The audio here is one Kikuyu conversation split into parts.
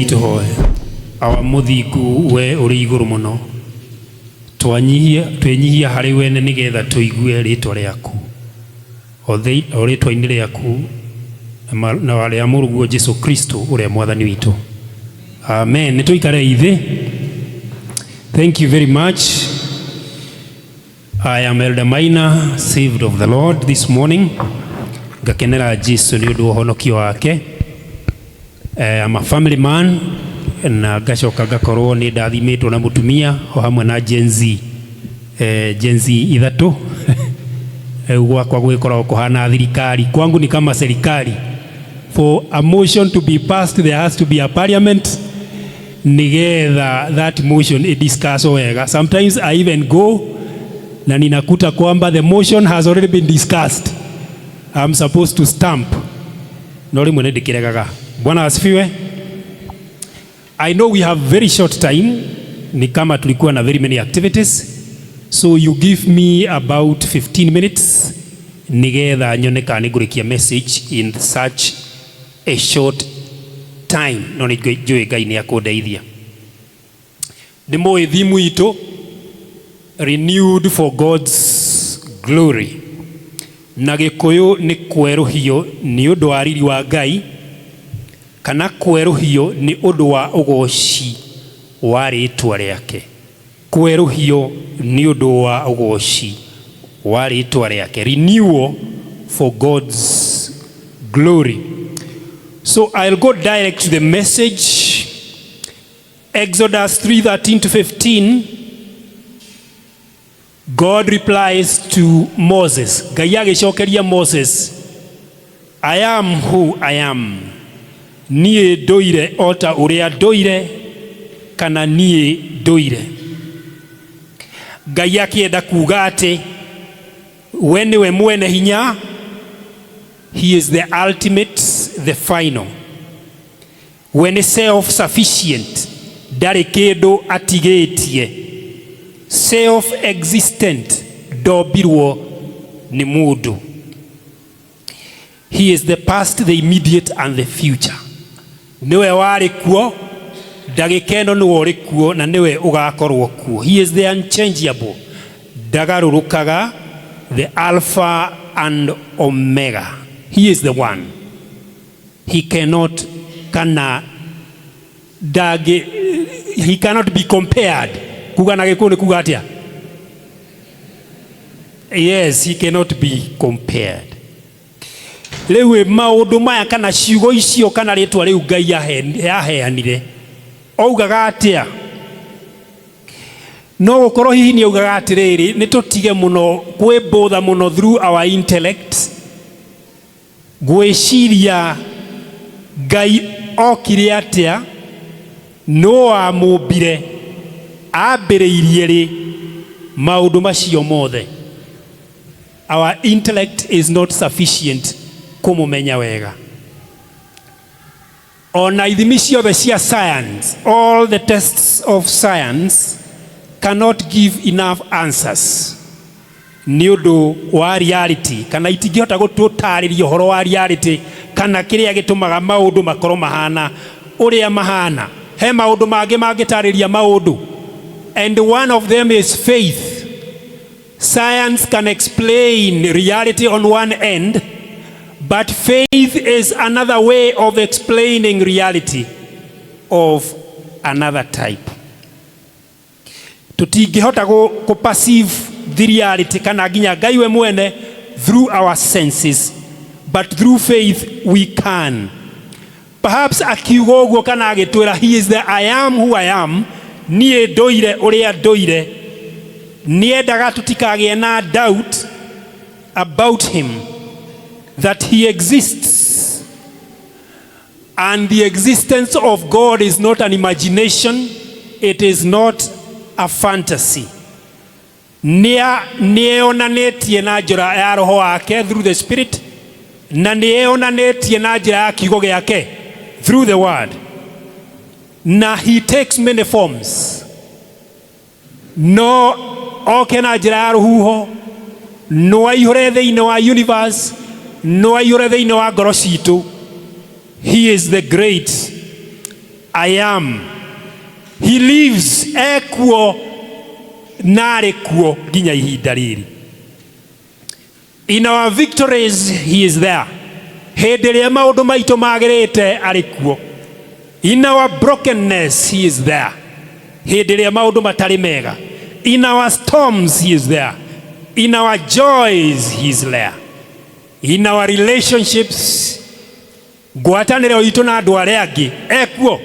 Rekei tũhoe. Awa mũthingu, we ũrĩ igũrũ mũno, twanyihia twenyihia harĩ we nĩ nĩgetha tũigue rĩtwa rĩaku o rĩtwa-inĩ rĩaku na rĩa mũrũguo Jesu Kristo ũrĩa mwathani witũ. Amen. Nĩ tũikare thĩ. Thank you very much. I am Elder Maina, saved of the Lord this morning. Ngakenera Jesu nĩ ũndũ wa ũhonokio wake. I'm a family man na ngacoka ngakorwo nĩ ndathimĩtwo na mũtumia o hamwe na Gen Z. Gen Z ithatũ. Rĩu gwakwa gwĩkoragwo kũhana thirikari. Kwangu ni kama serikali. For a motion to be passed, there has to be a parliament nigetha that motion idiscuss wega. Sometimes I even go na ninakuta kwamba the motion has already been discussed. I'm supposed to stamp. No rĩmwe nĩ ndĩkĩregaga. Bwana asifiwe. I know we have very short time. Ni kama tulikuwa na very many activities. So you give me about 15 minutes nigetha nyone kana nĩngũrĩkia message in such a short time. No nĩ njũĩ Ngai nĩ akũndeithia. Nĩ mũĩ theme itũ, "Renewed for God's Glory". Na Gĩkũyũ nĩ kwerũhio nĩ ũndũ wa riri wa Ngai kana kwerũhio nĩ ũndũ wa ũgoci wa rĩtwa rĩake. Kwerũhio nĩ ũndũ wa ũgoci wa rĩtwa rĩake. Renewal for God's glory. So I'll go direct to the message. Exodus 3:13 to 15. God replies to Moses. Ngai agĩcokeria Moses, "I am who I am." Niĩ ndũire o ta ũrĩa ndũire kana niĩ ndũire. Ngai akĩenda kuga atĩ we nĩwe mwene hinya. He is the ultimate, the final. We nĩ self sufficient, ndarĩ kĩndũ atigĩtie. Self existent, ndombirwo nĩ mũndũ. He is the past, the immediate and the future. Nĩwe warĩ kuo, ndagĩka ĩno nĩwe ũrĩ kuo na nĩwe ũgakorwo kuo. He is the unchangeable, ndagarũrũkaga, the Alpha and Omega. He is the one. He cannot kana ndangĩ, he cannot be compared. Kuga na Gĩkũyũ nĩ kuga atĩa? Yes, he cannot be compared. Rĩu maũndũ maya kana ciugo icio kana rĩtwa rĩu Ngai yaheanire augaga atĩa? No gũkorwo hihi nĩ augaga atĩrĩrĩ, nĩ tũtige mũno kwĩmbũtha mũno through our intellect, gwĩciria Ngai okire atĩa, no wamũmbire, ambĩrĩirie rĩ, maũndũ macio mothe. Our intellect is not sufficient kũmũmenya wega. Ona ithimi ciothe cia science, all the tests of science cannot give enough answers nĩ ũndũ wa reality, kana itingĩhota gũtũtarĩria ũhoro wa reality kana kĩrĩa gĩtũmaga maũndũ makorwo mahana ũrĩa mahana. He maũndũ mangĩ mangĩtarĩria maũndũ, and one of them is faith. Science can explain reality on one end, but faith is another way of explaining reality of another type. Tũtingĩhota kũ perceive the reality kana nginya Ngai we mwene through our senses, but through faith we can. Perhaps akiuga ũguo kana agĩtwĩra he is the "I am who I am", niĩ ndũire ũrĩa ndũire, nĩendaga tũtikagĩe na doubt about him, that he exists, and the existence of God is not an imagination, it is not a fantasy. Nĩeyonanĩtie na njĩra ya Roho wake, through the Spirit, na nĩeyonanĩtie na njĩra ya kiugo gĩake, through the word. Na he takes many forms. No oke na njĩra ya rũhuho, no aihũre thĩinĩ wa universe, no aihũre thĩinĩ wa ngoro citũ. He is the great I am. He lives, ekuo na arĩ kuo nginya ihinda rĩrĩ. In our victories he is there. Hĩndĩ ĩrĩa maũndũ maitũ magĩrĩte arĩ kuo. In our brokenness he is there. Hĩndĩ ĩrĩa maũndũ matarĩ mega. In our storms he is there. In our joys he is there. In our relationships, ngwatanĩro itũ na andũ arĩa angĩ ekuo.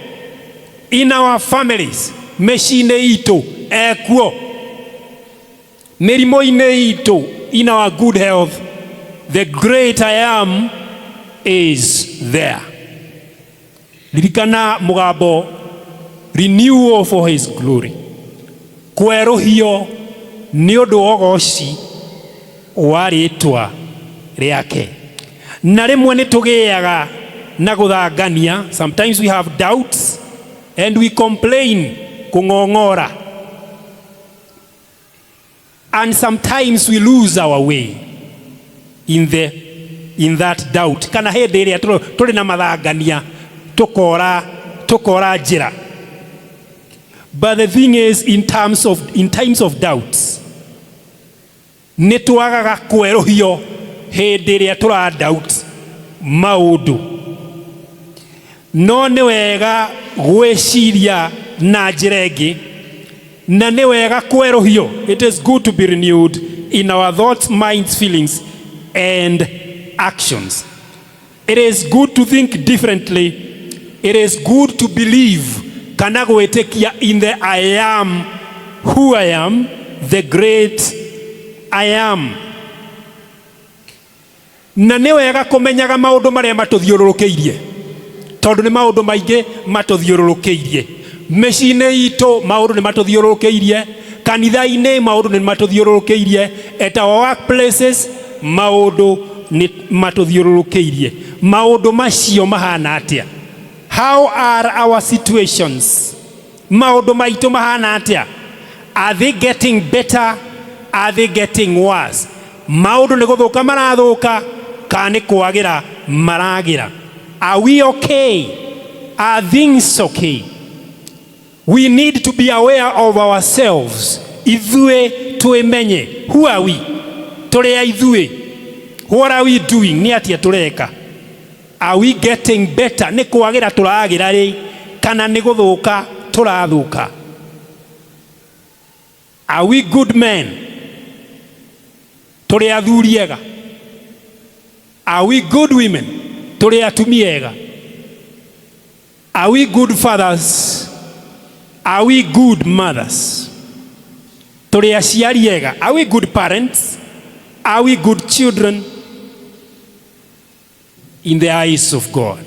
In our families, mĩciĩ-inĩ itũ ekuo. Mĩrimũ-inĩ itũ, in our good health, the great I am is there. Ririkana mũgambo, renewal for his glory, kwerũhio nĩ ũndũ wa ũgoci wa rĩtwa rĩake. Na rĩmwe nĩ tũgĩaga na gũthangania, sometimes we have doubts and we complain, kũng'ong'ora, and sometimes we lose our way in that doubt, kana hĩndĩ ĩrĩa tũrĩ na mathangania tũkora tũkora njĩra. But the thing is, in times of doubts, nĩ twagaga kwerũhio hĩndĩ ĩrĩa tũra doubt maũndũ. No nĩ wega gwĩciria na njĩra ĩngĩ, na nĩ wega kwerũhio. It is good to be renewed in our thoughts, minds, feelings and actions. It is good to think differently. It is good to believe, kana gwĩtĩkia, in the I am who I am, the great I am. Na nĩ wega kũmenyaga maũndũ marĩa matũthiũrũrũkĩirie, tondũ nĩ maũndũ maingĩ matũthiũrũrũkĩirie. Mĩciĩ-inĩ itũ maũndũ nĩ matũthiũrũrũkĩirie, kanitha-inĩ maũndũ nĩ matũthiũrũrũkĩirie, at our workplaces maũndũ nĩ matũthiũrũrũkĩirie. Maũndũ macio mahana atĩa? How are our situations? Maũndũ maitũ mahana atĩa? Are they getting better? Are they getting worse? Maũndũ nĩ gũthũka marathũka kana nĩ kwagĩra maragĩra? Are we okay? Are things okay? We need to be aware of ourselves. Ithuĩ twĩmenye. Who are we? Tũrĩ a ithuĩ. What are we doing? Nĩ atĩa tũreka? Are we getting better? Nĩ kwagĩra tũragĩra rĩ kana nĩ gũthũka tũrathũka? Are we good men? Tũrĩ athuri ega? Are we good women? Tũrĩ atumia ega? Are we good fathers? Are we good mothers? Tũrĩ aciari ega? Are we good parents? Are we good children in the eyes of God?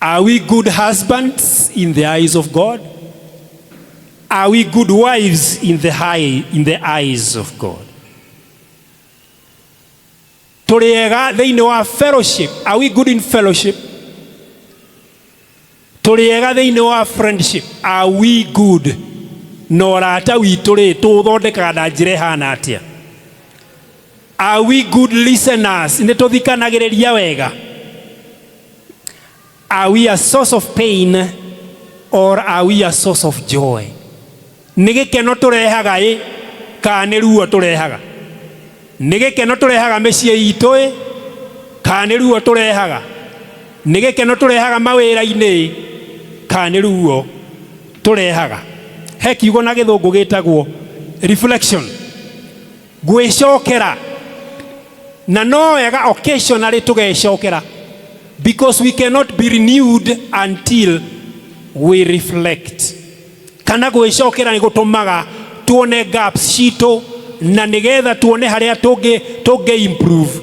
Are we good husbands in the eyes of God? Are we good wives in the eyes of God? Tũrĩ ega thĩinĩ wa fellowship? Are we good in fellowship? Tũrĩ ega thĩinĩ wa friendship? Are we good? Na ũrata witũ rĩ, tũũthondekaga na njĩra ĩhana atĩa? Are we good listeners? Nĩ tũthikanagĩrĩria wega? Are we a source of pain or are we a source of joy? Nĩ gĩkeno tũrehaga ĩ kana nĩ ruo tũrehaga? Nĩ gĩkeno tũrehaga mĩciĩ itũ ĩ kana nĩ ruo tũrehaga? Nĩ gĩkeno tũrehaga mawĩra-inĩ kana nĩ ruo tũrehaga? He kiugo na Gĩthũngũ gĩtagwo reflection, gwĩcokera. Na no wega occasionally tũgecokera, because we cannot be renewed until we reflect. Kana gwĩcokera nĩ gũtũmaga tuone gaps citũ, na nĩgetha tuone harĩa tũngĩ improve,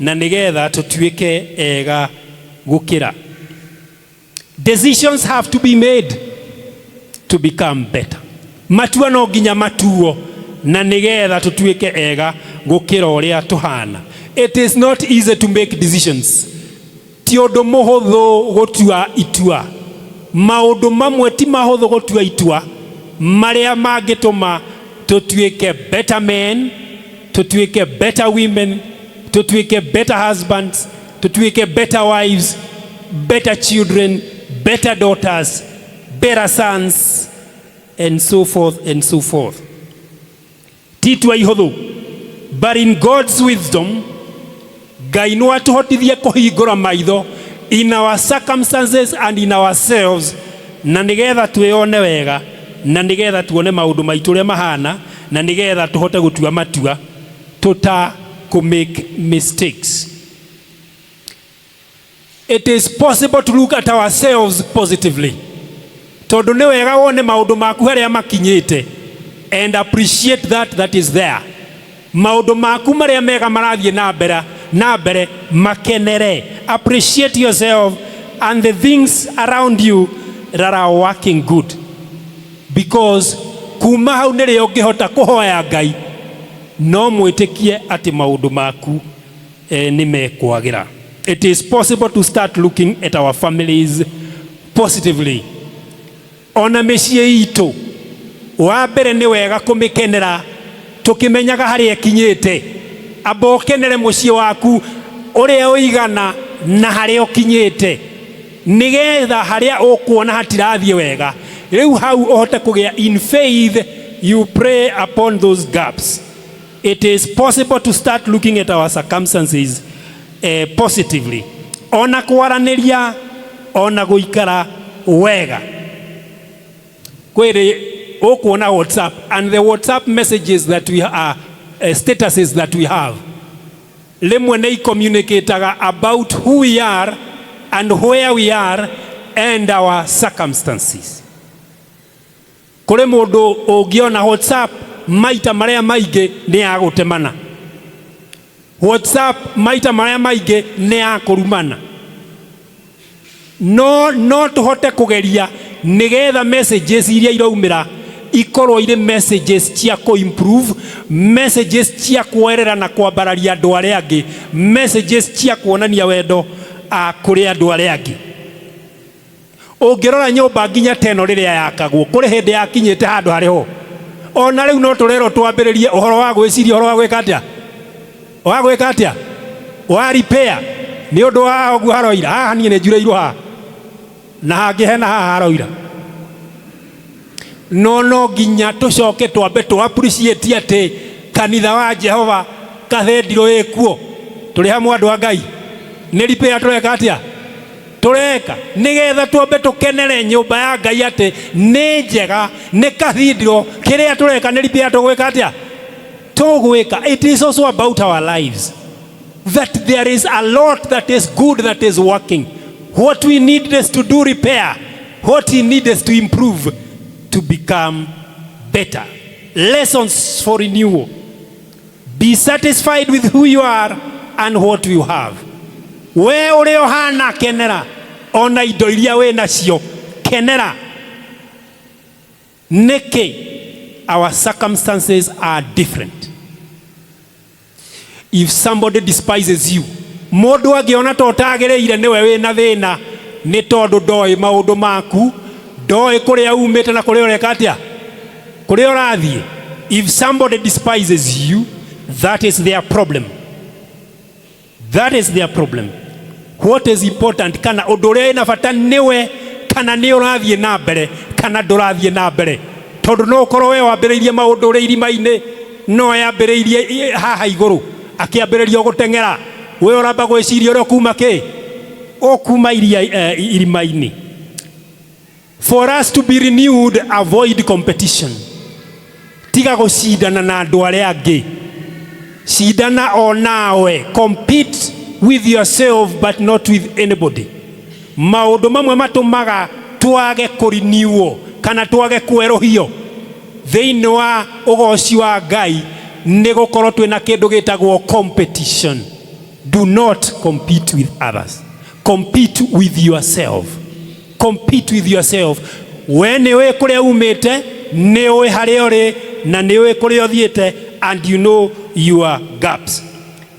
na nĩgetha tũtuĩke ega gũkĩra. Decisions have to be made to become better. Matua no nginya matuo na nĩgetha tũtuĩke ega gũkĩra ũrĩa tũhana. It is not easy to make decisions. Ti ũndũ mũhũthũ gũtua itua. Maũndũ mamwe ti mahũthũ gũtua itua marĩa mangĩtũma tũtuĩke better men, tũtuĩke better women, tũtuĩke better husbands, tũtuĩke better wives, better children, better. Better daughters, better sons, and so forth and so forth. Ti itua ihũthũ, but in God's wisdom, Ngai no atũhotithie kũhingũra maitho in our circumstances and in ourselves, na nĩgetha twĩone wega, na nĩgetha tuone maũndũ maitũ ũrĩa mahana, na nĩgetha tũhote gũtua matua tũta kũ make mistakes. It is possible to look at ourselves positively, tondũ nĩ wega wone maũndũ maku harĩa makinyĩte and appreciate that that is there. Maũndũ maku marĩa mega marathiĩ na mbere, makenere. Appreciate yourself and the things around you that are working good, because kuma hau nĩrĩo ũngĩhota kũhoya Ngai no mwĩtĩkie atĩ maũndũ maku nĩ mekwagĩra. It is possible to start looking at our families positively. Ona mĩciĩ itũ, wa mbere nĩ wega kũmĩkenera tũkĩmenyaga harĩa ĩkinyĩte. Amba ũkenere mũciĩ waku ũrĩa ũigana na harĩa ũkinyĩte, nĩgetha harĩa ũkuona hatirathiĩ wega, rĩu hau ũhote kũgĩa in faith, you pray upon those gaps. It is possible to start looking at our circumstances positively. Ona kwaranĩria, ona gũikara wega, kwĩrĩ ũkuona WhatsApp and the WhatsApp messages that we are, statuses that we have, rĩmwe nĩ communicataga about who we are and where we are and our circumstances. Kũrĩ mũndũ ũngĩona WhatsApp maita marĩa maingĩ nĩ ya gũtemana, WhatsApp maita marĩa maingĩ nĩ ya kũrumana. No tũhote kũgeria nĩgetha messages iria iraumĩra ikorwo irĩ messages cia kũ-improve, messages cia kuoerera na kwambararia andũ arĩa angĩ, messages cia kuonania wendo kũrĩ andũ arĩa angĩ. Ũngĩrora nyũmba nginya ta ĩno rĩrĩa yakagwo, kũrĩ hĩndĩ yakinyĩte handũ harĩ ho. Ona rĩu no tũrerwo twambĩrĩrie ũhoro wa gwĩciria ũhoro wa gwĩka atĩa, wa gwĩka atĩa, wa repair, nĩ ũndũ wa ũguo haroira haha. Niĩ nĩ njurĩirwo haha na hangĩ hena haha haroira. No nginya tũcoke twambe tũ appreciate atĩ kanitha wa Jehova cathedral ĩkuo. Tũrĩ hamwe, andũ a Ngai? Nĩ repair tũreka atĩa, tũreka nĩgetha twambe tũkenere nyũmba ya Ngai atĩ nĩ njega, nĩ cathedral. Kĩrĩa tũreka nĩ repair tũgwĩka atĩa, tũgwĩka. It is also about our lives, that there is a lot that is good that is working. What we need is to do repair. What we need is to improve, to become better. Lessons for renewal: be satisfied with who you are and what you have. We ũrĩa ũhana, kenera. Ona indo iria wĩ nacio, kenera. Nĩkĩ? Our circumstances are different. If somebody despises you, mũndũ angĩona ta ũtagĩrĩire, nĩwe wĩna thĩna, nĩ tondũ ndoĩ maũndũ maku, ndoĩ kũrĩa umĩte na kũrĩa ũreka atĩa, kũrĩa ũrathiĩ. If somebody despises you, that is their problem, that is their problem. What is important, kana ũndũ ũrĩa wĩna bata, nĩwe kana nĩ ũrathiĩ na mbere kana ndũrathiĩ na mbere, tondũ no ũkorwo we wambĩrĩirie maũndũ ũrĩ irima-inĩ, no yambĩrĩirie haha igũrũ, akĩambĩrĩria gũteng'era. We ũramba gwĩciria ũrĩa ũkuma kĩ, ũkuma iria irima-inĩ. For us to be renewed, avoid competition. Tiga gũcindana na andũ arĩa angĩ, cindana o nawe. Compete with yourself but not with anybody. Maũndũ mamwe matũmaga twage kũriniuo kana twage kwerũhio thĩinĩ wa ũgoci wa Ngai nĩ gũkorwo twĩna kĩndũ gĩtagwo competition. Do not compete with others, compete with yourself, compete with yourself. We nĩ ũĩ kũrĩa umĩte, nĩ ũĩ harĩa ũrĩ, na nĩ ũĩ kũrĩa ũthiĩte, and you know your gaps.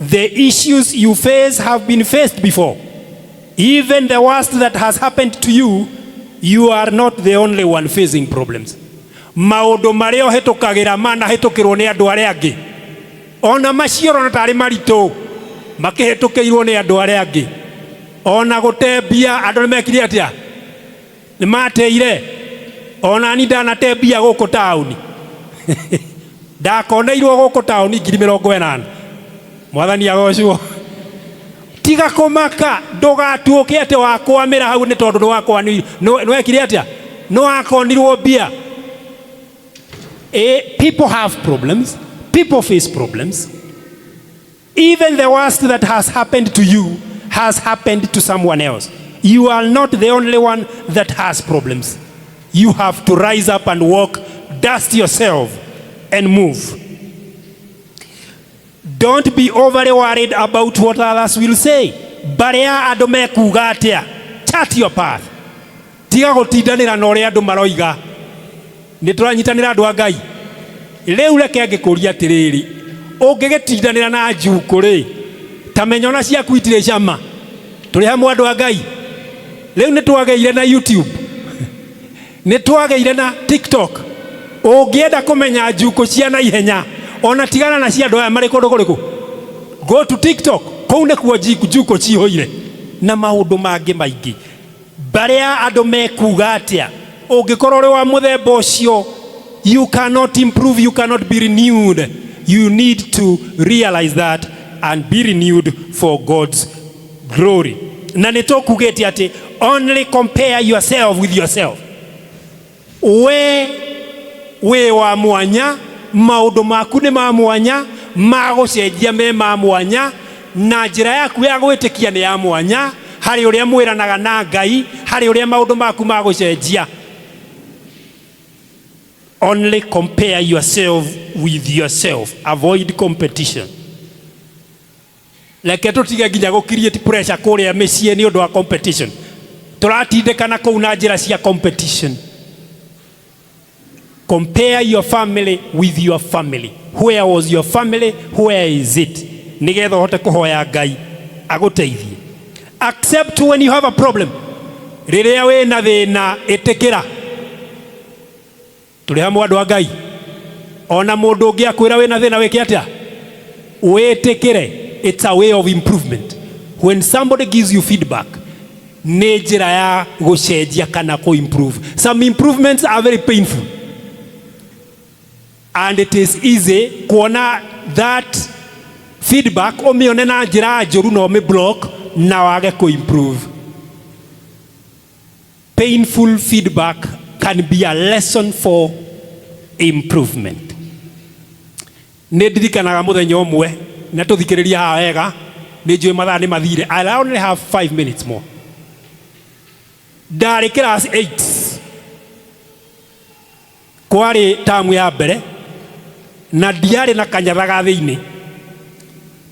The issues you face have been faced before. Even the worst that has happened to you, you are not the only one facing problems. Maũndũ marĩa ũhĩtũkagĩra manahĩtũkĩrwo nĩ andũ arĩa angĩ. Ona macio ũrona tarĩ maritũ, makĩhĩtũkĩirwo nĩ andũ arĩa angĩ. Ona gũte mbia, andũ nĩ mekire atĩa? Nĩ mateire onani ndanate mbia gũkũ taũni, ndakoneirwo gũkũ taũni 80,000. Mwathani agocwo. Tiga kũmaka, ndũgatuũke atĩ wakwamĩra hau nĩ tondũ nĩwekire atĩa, nĩwakonirwo mbia. People have problems, people face problems. Even the worst that has happened to you has happened to someone else. You are not the only one that has problems. You have to rise up and walk, dust yourself and move. Don't be overly worried about what others will say. Barĩa andũ mekuga atĩa. Chart your path. Tiga gũtindanĩra na ũrĩa andũ maroiga. Nĩ tũranyitanĩra, andũ a Ngai? Rĩu reke ngĩkũria atĩrĩrĩ, ũngĩgĩtindanĩra na njukũ rĩ, ta menya ona ciaku itirĩ cama. Tũrĩ hamwe, andũ a Ngai? Rĩu nĩ twagĩire na YouTube, nĩ twagĩire na TikTok. Ũngĩenda kũmenya njukũ cia na ihenya, ona tigana na cia andũ aya marĩ kũndũ kũrĩkũ, go to TikTok. Kũu nĩkuo njukũ cihũire na maũndũ mangĩ maingĩ. Barĩa andũ mekuga atĩa, ũngĩkorwo ũrĩ wa mũthemba ũcio, you cannot improve, you cannot be renewed. You need to realize that and be renewed for God's glory. Na nĩ tũkugĩte atĩ only compare yourself with yourself. We wĩ wa mwanya, maũndũ maku nĩ ma mwanya, ma gũcenjia me ma mwanya, na njĩra yaku ya gwĩtĩkia nĩ ya mwanya harĩ ũrĩa mwĩranaga na Ngai, harĩ ũrĩa maũndũ maku ma gũcenjia. Only compare yourself with yourself. Avoid competition. Reke tũtige nginya gũ create pressure kũrĩa mĩciĩ nĩ ũndũ wa competition. Tũratindĩkana kũu na njĩra cia competition. Compare your family with your family. Where was your family? Where is it? Nĩgetha ũhote kũhoya Ngai agũteithie. Accept when you have a problem. Rĩrĩa wĩna thĩna, ĩtĩkĩra. Tũrĩ hamwe, andũ a Ngai? Ona mũndũ ũngĩ akwĩra wĩna thĩna, wĩke atĩa? Wĩtĩkĩre. It's a way of improvement. When somebody gives you feedback, nĩ njĩra ya gũcenjia kana kũ improve. Some improvements are very painful, and it is easy kuona that feedback, ũmĩone na njĩra njũru na ũmĩ block na wage kũ improve. Painful feedback can be a lesson for improvement. Nĩ ndirikanaga mũthenya ũmwe, na tũthikĩrĩria haha wega, nĩ njũĩ mathaa nĩ mathire. I only have 5 minutes more. Ndarĩ class 8, kwarĩ tamu ya mbere, na ndiarĩ na kanyatha ga thĩinĩ.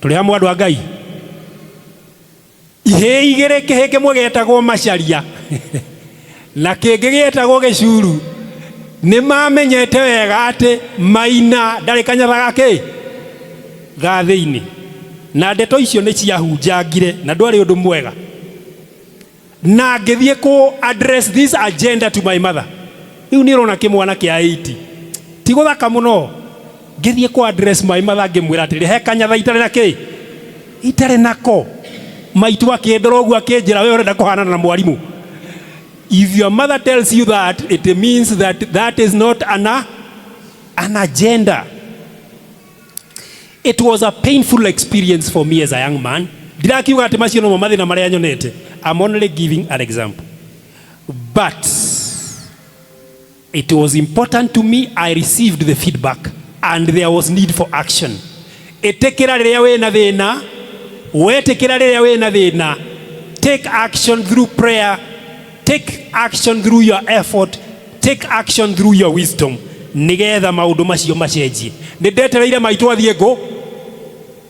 Tũrĩ hamwe, andũ a Ngai? Ihĩĩ igĩrĩ, kĩhĩ kĩmwe gĩetagwo Macaria na kĩngĩ gĩetagwo Gĩcuru, nĩ mamenyete wega atĩ Maina ndarĩ kanyatha gakĩ ga thĩinĩ, na ndeto icio nĩ ciahunjangire na ndwarĩ ũndũ mwega. Na ngĩthiĩ kũ address this agenda to my mother. Rĩu nĩ ũrona kĩmwana kĩa 80 ti gũthaka mũno. Ngĩthiĩ kũ address my mother, ngĩmwĩra atĩrĩ, he kanyatha itarĩ na kĩ itarĩ nako. Maitũ akĩndora ũguo, akĩnjĩra, "We ũrenda kũhanana na mwarimũ." If your mother tells you that, it means that that is not an agenda. It was a painful experience for me as a young man. Ndirakiuga atĩ macio nomo mathĩna marĩa nyonete. I'm only giving an example, but it was important to me. I received the feedback and there was need for action. Ĩtĩkĩra rĩrĩa wĩna thĩna. Wetĩkĩra rĩrĩa wĩna thĩna, take action through prayer, take action through your effort, take action through your wisdom, nĩgetha maũndũ macio macenjie. Nĩ ndetereire maitũ athiĩ ngũ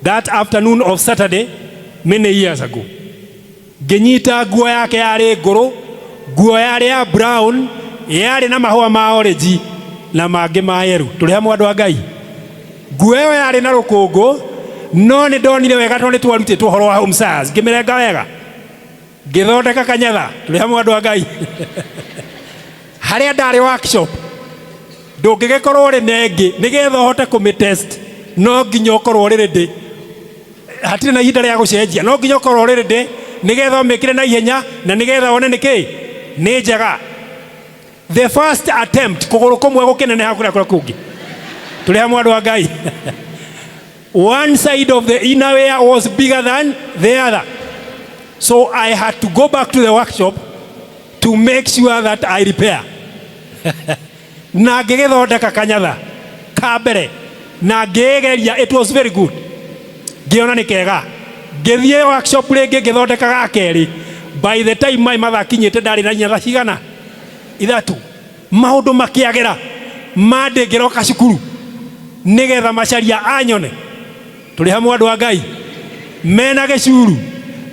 that afternoon of Saturday many years ago. Ngĩnyita nguo yake yarĩ ngũrũ, nguo yarĩ ya brown, yarĩ na mahũa ma orange na mangĩ ma yellow. Tũrĩ hamwe, andũ a Ngai? Nguo ĩyo yarĩ na rũkũngũ, no nĩ ndonire wega tondũ nĩ twarutĩtwo ũhoro wa home science. Ngĩmĩrenga wega, ngĩthondeka kanyatha. Tũrĩ hamwe, andũ a Ngai? Harĩa ndarĩ workshop, ndũngĩgĩkorwo ũrĩ na ĩngĩ. Nĩgetha ũhote kũmĩ test, no nginya ũkorwo ũrĩ ready. Hatirĩ na ihinda rĩa gũcenjia, no nginya ũkorwo ũrĩ ready nĩgetha ũmĩkĩre na ihenya na nĩgetha wone nĩkĩ nĩ njega. The first attempt, kũgũrũ kũmwe gũkĩneneha kũrĩa kũrĩa kũngĩ. Tũrĩ hamwe, andũ a Ngai? One side of the inner wear was bigger than the other, so I had to go back to the workshop to make sure that I repair. Na ngĩgĩthondeka kanyatha ka mbere na ngĩgeria. It was very good. Ngĩona nĩ kega, ngĩthiĩ workshop rĩngĩ, ngĩthondeka ga kerĩ. By the time mai mathakinyĩte, ndarĩ na inyatha cigana? Ithatũ. Maũndũ makĩagĩra mandĩ, ngĩroka cukuru nĩgetha Macaria anyone. Tũrĩ hamwe, andũ a Ngai? Mena gĩcuru,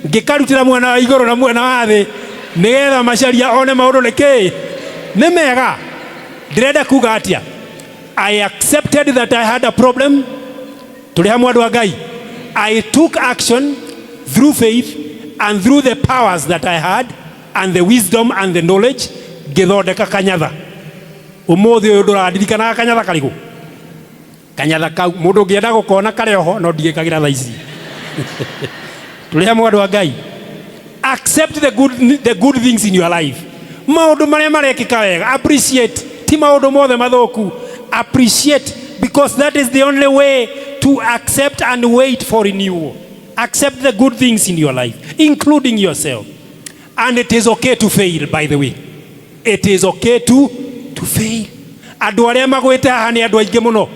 ngĩkarutĩra mwena wa igũrũ na mwena wa thĩ nĩgetha Macaria one maũndũ nĩ kĩĩ nĩ mega. Ndĩrenda kuga atĩa? I accepted that I had a problem. Tũrĩ hamwe, andũ a Ngai? I took action through faith and through the powers that I had and the wisdom and the knowledge. Ngĩthondeka kanyatha. Ũmũthĩ ũyũ ndũrandirikanaga kanyatha karĩkũ. Kanyatha kau, mũndũ ũngĩenda gũkona, karĩ oho, no ndigĩkagĩra thaa ici. Tũrĩ hamwe, andũ a Ngai? Accept the good things in your life. Maũndũ marĩa marekĩka wega, appreciate. Ti maũndũ mothe mathũku. Appreciate, because that is the only way to accept and wait for renewal. Accept the good things in your life, including yourself. And it is okay to fail, by the way. It is okay to fail. Andũ arĩa magwĩte haha nĩ andũ aingĩ mũno.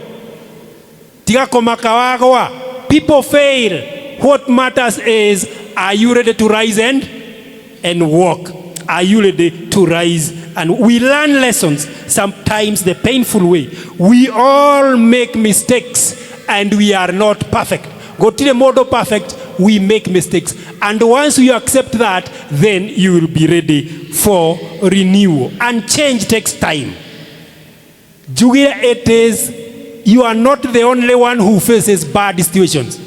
Tiga kũmaka wagwa. People fail. What matters is, are you ready to rise and walk? Are you ready to rise? And we learn lessons, sometimes the painful way. We all make mistakes and we are not perfect. Gũtirĩ mũndũ perfect. We make mistakes, and once you accept that, then you will be ready for renewal. And change takes time. Njugire, it is you are not the only one who faces bad situations.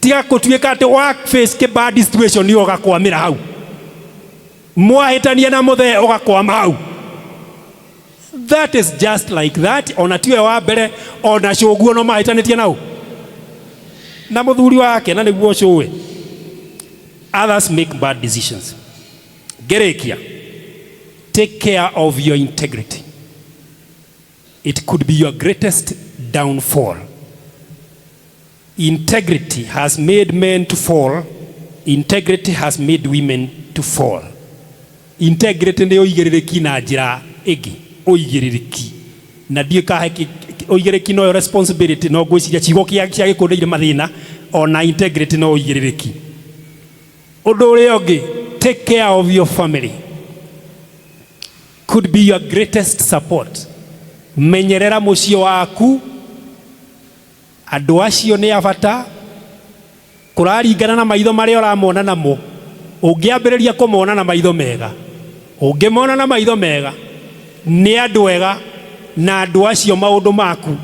Tiga gũtuĩka atĩ wa face kĩ bad situation nĩ ũgakwamĩra hau, mwahĩtania na mũthee ũgakwama hau. That is just like that. Ona tiwe wa mbere, ona cũguo no mahĩtanĩtie nau na mũthuri wake, na nĩguo cũĩ. Others make bad decisions. Ngĩrĩkia, take care of your integrity. It could be your greatest downfall. Integrity has made men to fall. Integrity has made women to fall. Integrity nĩ ũigĩrĩrĩki na njĩra ĩngĩ, ũigĩrĩrĩki na ndiĩ kahe ũigĩrĩrĩki noyo responsibility. No ngwĩciria ciugo cia gĩkũndũ irĩ mathĩna. Ona integrity no ũigĩrĩrĩki. Ũndũ ũrĩa ũngĩ, take care of your family. Could be your greatest support. Menyerera mũciĩ waku. Andũ acio nĩ a bata kũraringana na maitho marĩa ũramona namo. Ũngĩambĩrĩria kũmona na maitho mega, ũngĩmona na maitho mega, nĩ andũ ega, na andũ acio maũndũ maku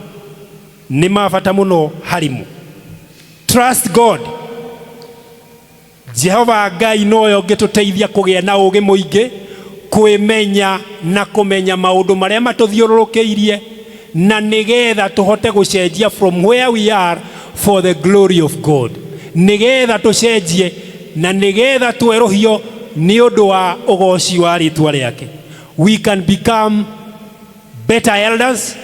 nĩ ma bata mũno harĩ mo. Trust God. Jehova Ngai nowe ũngĩtũteithia kũgĩa na ũũgĩ mũingĩ, kwĩmenya na kũmenya maũndũ marĩa matũthiũrũrũkĩirie, na nĩgetha tũhote gũcenjia from where we are for the glory of God, nĩgetha tũcenjie na nĩgetha twerũhio nĩ ũndũ wa ũgoci wa rĩtwa rĩake. We can become better elders,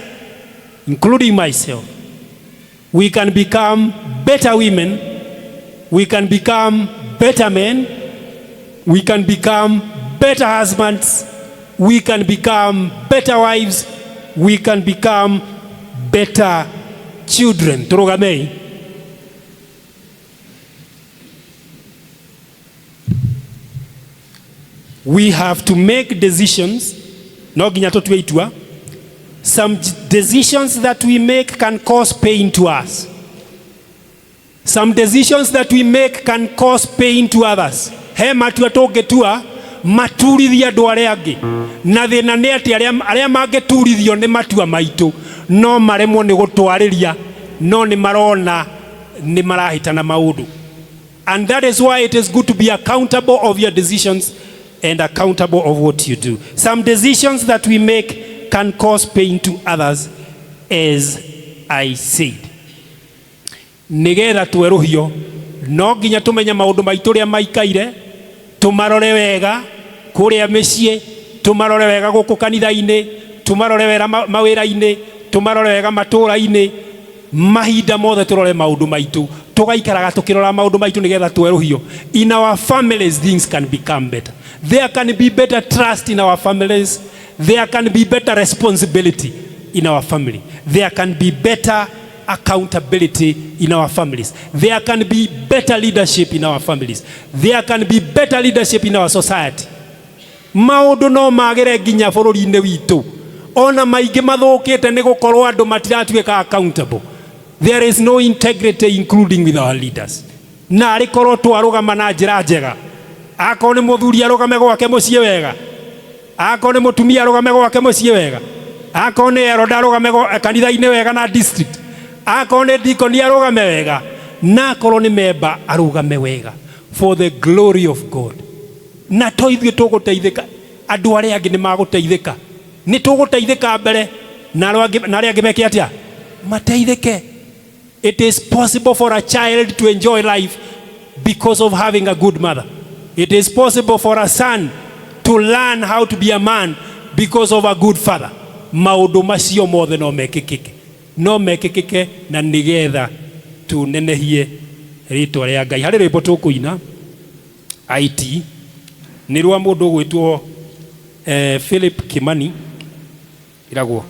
including myself. We can become better women. We can become better men. We can become better husbands. We can become better wives. We can become better children. Tũrũgamei. We have to make decisions. No nginya tũtue itua. Some decisions that we make can cause pain to us. Some decisions that we make can cause pain to others. He matua tũngĩtua maturithie andũ arĩa angĩ, na thĩna nĩ atĩ arĩa mangĩturithio nĩ matua maitũ no maremwo nĩ gũtwarĩria, no nĩ marona nĩ marahĩtana maũndũ. And that is why it is good to be accountable of your decisions and accountable of what you do. Some decisions that we make can cause pain to others, as I said. Nĩgetha twerũhio, no nginya tũmenye maũndũ maitũ ũrĩa maikaire, tũmarore wega kũrĩa mĩciĩ. Tũmarore wega gũkũ kanitha-inĩ, tũmarore wega mawĩra-inĩ, tũmarore wega matũũra-inĩ, mahinda mothe tũrore maũndũ maitũ, tũgaikaraga tũkĩrora maũndũ maitũ nĩgetha twerũhio. In our families things can become better. There can be better trust in our families. There can be better responsibility in our family. There can be better accountability in our families. There can be better leadership in our families. There can be better leadership in our society. Maũndũ no magĩre nginya bũrũri-inĩ witũ. Ona maingĩ mathũkĩte nĩ gũkorwo andũ matiratuĩka accountable. There is no integrity, including with our leaders. Na arĩ korwo twarũgama na njĩra njega, akorwo nĩ mũthuri arũgame gwake mũciĩ wega, akorwo nĩ mũtumia arũgame gwake mũciĩ wega, akorwo nĩ elder arũgame kanitha-inĩ wega na district, akorwo nĩ dikoni arũgame wega, na akorwo nĩ memba arũgame wega, for the glory of God. Na to ithuĩ tũgũteithĩka, andũ arĩa angĩ nĩ magũteithĩka. Nĩ tũgũteithĩka mbere na arĩa angĩ meke atĩa? Mateithĩke. It is possible for a child to enjoy life because of having a good mother. It is possible for a son to learn how to be a man because of a good father. Maũndũ macio mothe no mekĩkĩke, no mekĩkĩke, na nĩgetha tunenehie rĩtwa rĩa Ngai. Harĩ rwĩmbo tũkũina IT, nĩ rwa mũndũ ũgwĩtwo Philip Kimani, iragwo.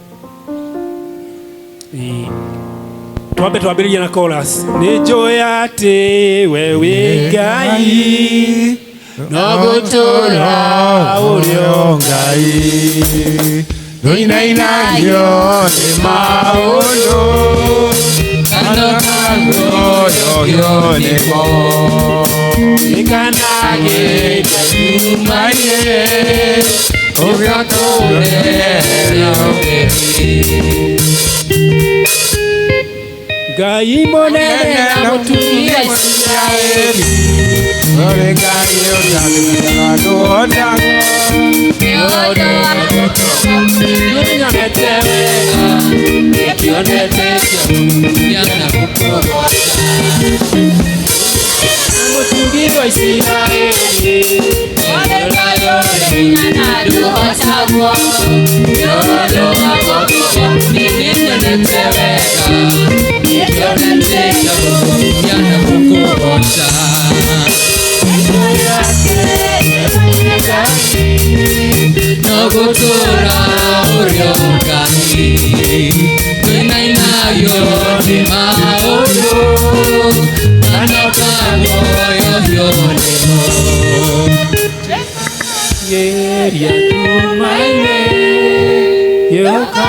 Twambe twambĩrĩrie na chorus. Nĩ njũĩ atĩ we wĩ Ngai, no gũtũra ũrĩ o Ngai. Ndũinainagio nĩ maũndũ kana kaguoyohio nĩmo. Ikanagĩte Tumaine ũgatũrehera ũtheri. Ngai mũnene na mũtugi wa Isiraeli, ũrĩ Ngai ũtangĩmenyeka ndũhotagwo. Nĩnyonete wega, nĩkĩonete mũtugi wa Isiraeli. Ndũhotagwo nĩ ũndũ wa gũkũgwa, nĩnyonete wega, nĩkĩonete na gũkũgoca. No gũtũra ũrĩ o Ngai, ndũinainagio nĩ maũndũ kana ũkaguoyohio nĩmo. Geria tumaine gĩũka.